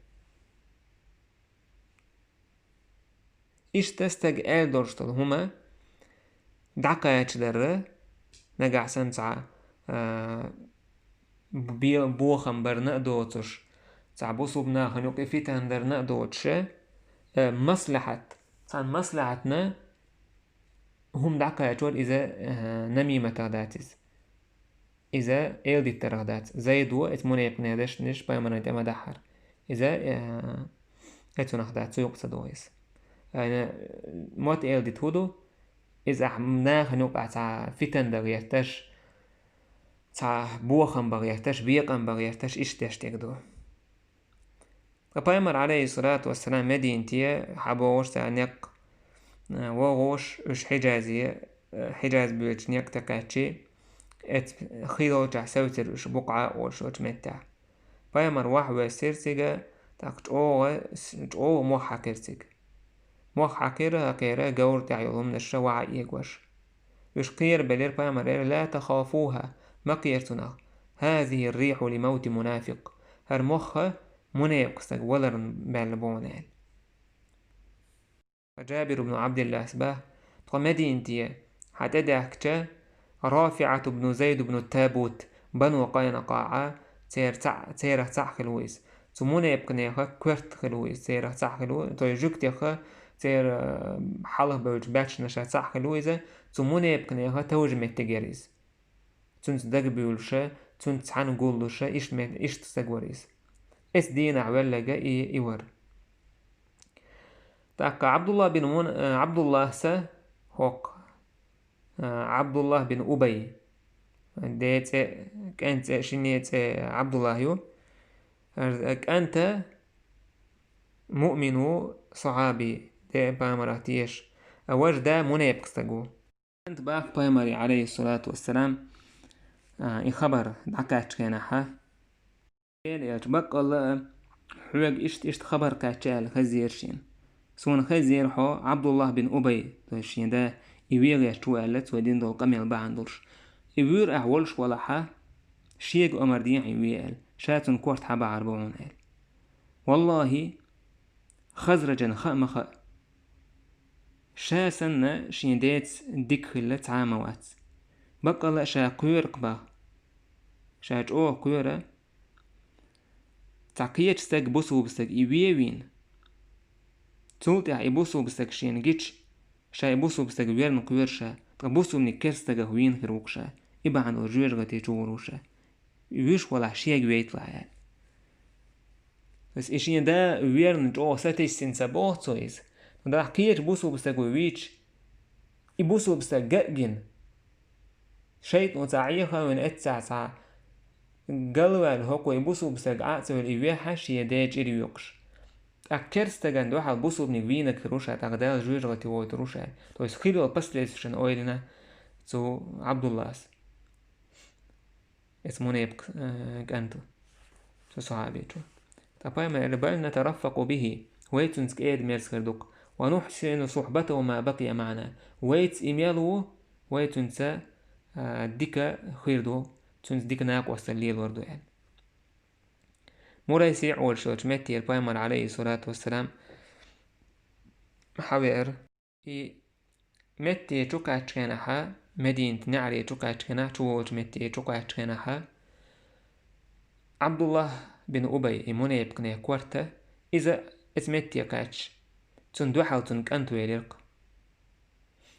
Иштта стаг аьлла долуш долу хӀума дӀакхачадар а, нагахь санна цхьа, а, бе-, бохам барна а доцуш, цхьа бусулба нахана юкъа фитан дарна а доцуш, а, маслахьат, цхьана маслахьатна хӀума дӀакхачор иза, а, намиматах дац иза. Иза эладиттарах дац. Зайдо эца мунепкъанех дешнаш пайхамарна тӀе ма дахьара. Иза, э, эцунах дац, цу юкъа ца догӀу иза. Айна, мотт эладита хӀун ду? Иза ахь нахана юкъахь цхьа фитан дан гӀерташ, цхьа бохам бан гӀерташ, бекъам бан гӀерташ, иштта деш дерг ду. Ткъа пайхамар, Ӏалайхиссалату вассалам, Мединате хьабогӀуш цара некъ, э, вогӀуш, уьш Хьиджазе, э, Хьиджаз боьдучу некъа тӀе кхаьччи, эцу хи йолчохь севцира уьш, Букъа олуш йолчу меттехь. Пайхамар вахьа воьссира цига, тӀаккха чӀогӀа, чӀогӀа мох хьаькхира цига. Мох хьаькхира, хьаькхира, говра тӀехь йолу хӀуманаш вахьа эгош. Уьш кхерабелира, пайхамар элира: لا تخافوها, ма кхера цунах. هذه الريح لموت منافق. ХӀара мох мунепкъ стаг валарна баьлла бу аьлла. Джабир ибн Ӏабдиллас боху, тхо Мединате хьан тӀедаьхкича, РафиӀат ибн Зайд ибн Табут, Бану КъайнукъаӀа, церан цхьаъ, церах цхьаъ хилла ву иза. Цу мунепкъанеха коьрта хилла ву иза, церах цхьаъ хилла ву, то есть жуьгтеха, церан, э, хьалха бевллачу баьччанашах цхьаъ хилла ву иза, цу мунепкъанеха товжа меттиг яра иза. Цуьнца дагабуьйлуша, цуьнца цхьаьна гуллуша, иштта ме-, иштта стаг вара иза. Эцу дийнахь велларг и, и вара. ТӀаккха Ӏабдуллах бин Мун-, э, Ӏабдуллахса хӀокху, э, Ӏабдуллах бин Убай, ден цӀе, кӀентан цӀе, шинне цӀе Ӏабдуллах ю. Э, кӀанта муъмин ву, сахьаби, де пайхамарах теша. Ткъа важа да мунепкъ стаг ву. КӀанта баха пайхамаре, Ӏалайхиссалату вассалам, а, и хабар дӀакхаьчча хенахьа, элира: «Баккъалла а хьоьга иштта-иштта хабар кхаьчча аьлла хезира шена. Суна хезира хьо Ӏабдуллахь бин Убай, то есть шен да, и вен гӀерташ ву аьлла, цо дина долу къамел бахьана долуш. И вуьйр ахь волуш валахьа, шега омра де хьуна вен аьлла, ша цунна корта хьабахьар бу хьуна», – аьлла. Валлахьи, Хазраджана хаа ма хаьа, ша санна шен деца дика хилла цхьа а ма вац. Баккъалла а ша кхоьру-кх боху. Ша чӀогӀа кхоьру. Цхьа кхечу стага, бусулба стага и вен а вийна, цул тӀаьхьа и бусулба стаг шена гича, ша и бусулба стаг верна кхоьру ша, ткъа бусулбаниг керста стагах вийна хир ву-кх ша. И бахьана долу жоьжахати чу гӀур ву ша. Вуьйш валахь, шега вейталахь аьлла. То есть и шен да верна чӀогӀа сатиссина ца боху цо иза. Но дахь кхечу бусулба стаго вийча, и бусулба стаг ган а гина, шайтӀано цхьа Ӏеха а вина, эццахь цхьа галваьлла хӀокхо и бусулба стаг Ӏа а ца велла, и вехьа шен ден чӀир йоькъуш. ТӀаккха керста стагана дуьхьал бусулбаниг вийнарг хир ву ша, тӀаккха Дала жоьжахати войтур ву ша. То есть хир йолу последствияшна ойла йина цу Ӏабдуллас. Эцу мунепкъ, э, кӀанта, цу сахьабичо. Ткъа пайхамар аьлла: «Бал натараффакъу бихи». Вай цуьнца кӀеда-мерза хир ду-кх. «Ва нухьсину сухьбатаху ма бакъия маӀана». Вайца и мел ву, вай цуьнца, а, дика хир ду, цуьнца дика накъосталла лелор ду аьлла. Мурайси олуш йолчу меттера пайхамар, Ӏалайхиссалату вассалам, хьавеара. И метте чу кхаьчча хенахьа, Мединат неӀаре чу кхаьчча хенахь, чу волчу метте чу кхаьчча хенахьа, Ӏабдуллахь бин Убай, и мунепкъне корта, иза эцу метте кхаьчча, цунна дуьхьал цунна кӀант велира-кх.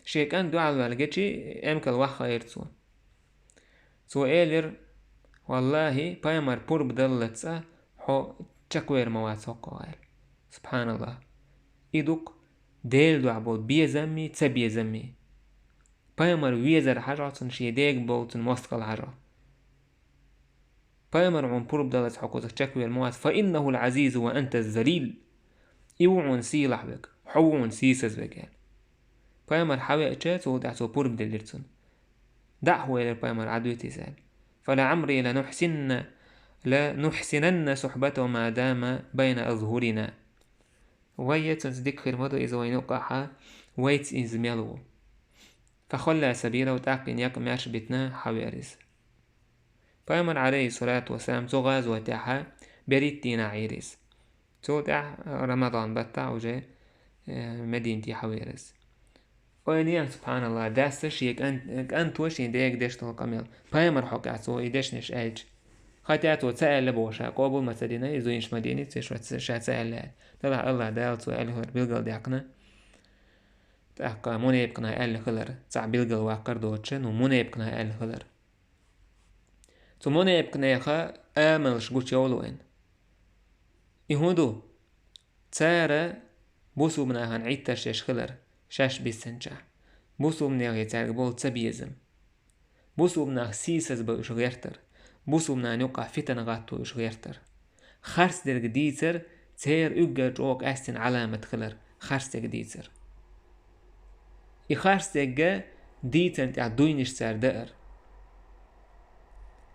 Шен кӀант дуьхьал ваьлла гечи, эмкал ваххайира цо. Цо элира: «Валлахьи, пайхамар пурба даллалц а хьо чекхвер ма вац хӀокхо», – аьлла. Субханаллахь. И ду-кх Делан дуьхьа болу безамми, ца безамми. Пайхамар везар хьажахь цунна, шен дега болу цунна мостагӀалла хьажахь. Пайхамар хьуна пурба даллалц хьо кхузахь чекхвер ма вац, «фа иннахул Ӏазизу ва анта залил». И ву хьуна сийлахь верг, хьо ву хьуна сийсаз верг аьлла. Пайхамар хьавеача, цул тӀаьхьа цо пурба делира цунна. ДӀа а хьо элира пайхамар, Ӏадуьту иза аьлла. «Фа ла Ӏамри ла нухьсинна, ла нухьсинанна сухьбатаху ма дама байна азхурина». Вай цуьнца дика хир ма ду иза вайна юккъахьа, вайца иза мел ву. «Фа халла сабилаху», тӀаккха и некъ маьрша битина хьавеара иза. Пайхамар, Ӏалайхиссалату вассалам, цу гӀазот тӀехьа берхӀитта дийнахь Ӏийра иза. Цул тӀаьхьа Рамадан баттахь уже, э, Мединате хьавеара иза. Ойла е, субханаллахь, дас шен кӀан-, кӀанто шен дега деш долу къамел. Пайхамар хьокъехь цо и дешнаш аьлча. Хатта цо ца аьлла боху ша, къобал ма ца дина, и зуйнаш ма дийна, ца ша ца аьлла аьлла. Делахь Аллахь Дала цо аьлла хилар билгалдаьккхина. ТӀаккха мунепкъна аьлла хилар, цхьаъ билгал ваккхар доцуша, ну, мунепкъна аьлла хилар. Цу мунепкънеха амалш гучуйовлу вайн. И хӀун ду? Цара бусулба нахана Ӏиттарш еш хилар, шаьш биссинчохь. Бусулба нахе цаьрга болу ца безам. Бусулба нах сийсаз бан уьш гӀертар. Бусулба нахана юккъахь фитан гӀатто уьш гӀертар. Харц дерг дийцар, церан уггар чӀогӀа къаьстина Ӏаламат хилар, харц дерг дийцар. И харц дерг дийцарна тӀехь дуйнаш цара даар.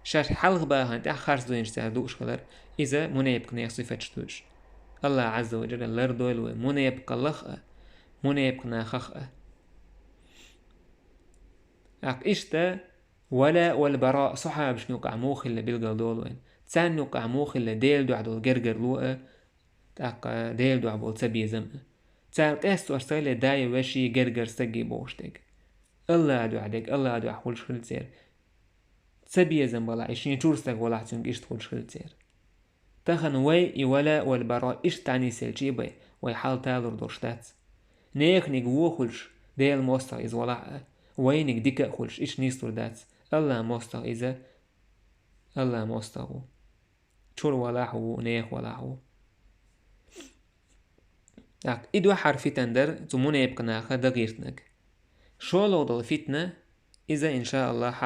Шаьш хьалха бахана тӀехь харц дуйнаш цара дууш хилар, иза мунепкънех сифаташ ду уьш. Аллахь Ӏазза ва Джалла лардойла вай мунепкъаллах а, мунепкъ нахах а. ТӀаккха иштта Вала вал Бара сахьабашна юкъахь муха хилла билгал долу вайн. Царна юкъахь муха хилла Делан дуьхьа долу гергарло а, тӀаккха Делан дуьхьа болу ца безам а. Цара къестош ца хилла дай веший гергар стаге бохуш дерг. Аллахь дуьхьа дерг, Аллахь дуьхьа хуьлуш хилла церан. Ца безам балахь, и шен чуьра стаг валахь, цуьнга иштта хуьлуш хилла церан. Тахана вай и Вала вал Бара иштта дӀанисъелча а бай, вай хьал талур долуш дац. Неханиг вон хуьлуш, Делан мостагӀа иза валахь а, вайниг дика а хуьлуш, иштта нислур дац. Аллахь мостагӀа иза, Аллахь мостагӀа ву. Чуьра валахь а ву, нехан валахь а ву. ТӀаккха и дуьххьара фитан дара цу мунепкъа наха дан гӀиртинарг. ШолгӀа долу фитна, иза, иншааллахь,